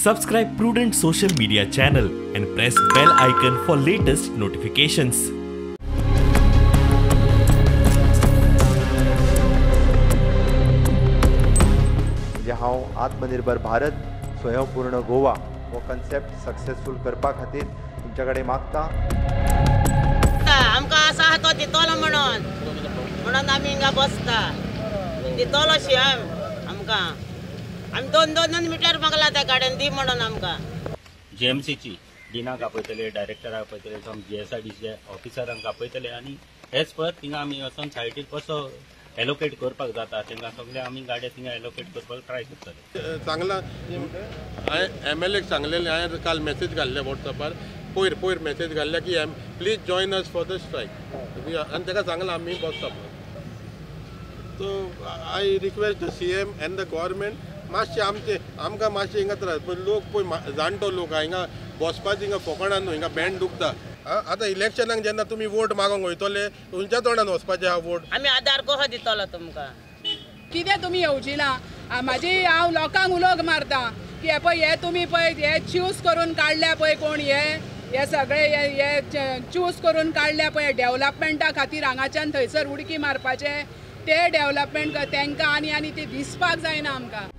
Subscribe Prudent Social Media channel and press bell icon for latest notifications. म्हणजे हांव आत्मनिर्भर भारत स्वयंपूर्ण गोवा हो कन्सेप्ट सक्सेसफूल करपा खातीर तुमच्या कडेन मागता. आमकां आसा तो दितलो म्हणून म्हणून आमी हिंगा बसता. दितलो शिएम आमकां. आमी दोन दोन दोन मिटर मागला त्या गाड्यान दी म्हणून आमकां. जीएमसीची डिनाक आपयतले, डायरेक्टराक आपयतले, सम जीएसआयडीचे ऑफिसरांक आपयतले आनी एज पर थिंगा आमी वचोन सायटीर कसो एलोकेट करपाक जाता तांकां सगळे आमी गाडये थिंगा एलोकेट करपाक ट्राय करतले. सांगला हांवें एमएलएक सांगलेलें, हांवें काल मॅसेज घाल्ले वॉट्सएपार, पयर पयर मॅसेज घाल्ले की please join us for the strike आनी ताका सांगलां आमी बसता म्हणून. So I request the CM and the government मातशें आमचें आमकां मातशें हिंगा त्रास. लोक पळय जाणटो लोक हिंगा बसपाची हिंगा फोकाणां न्हू, हिंगा बँड दुखता. आतां इलेक्शनाक जेन्ना तुमी वोट मागोंक वयतले तुमच्या तोंडान वचपाचें आहा वोट. आमी आदार कसो दितलो तुमकां? कितें तुमी येवजिलां? म्हाजी हांव लोकांक उलोवंक मारता की हे पळय हे तुमी पळय हे चूज करून काडल्या पळय कोण हे हे सगळे हे चूज करून काडल्या पळय डेवलपमेंटा खातीर हांगाच्यान थंयसर उडकी मारपाचें ते डेवलपमेंट तांकां आनी आनी ते दिसपाक जायना आमकां.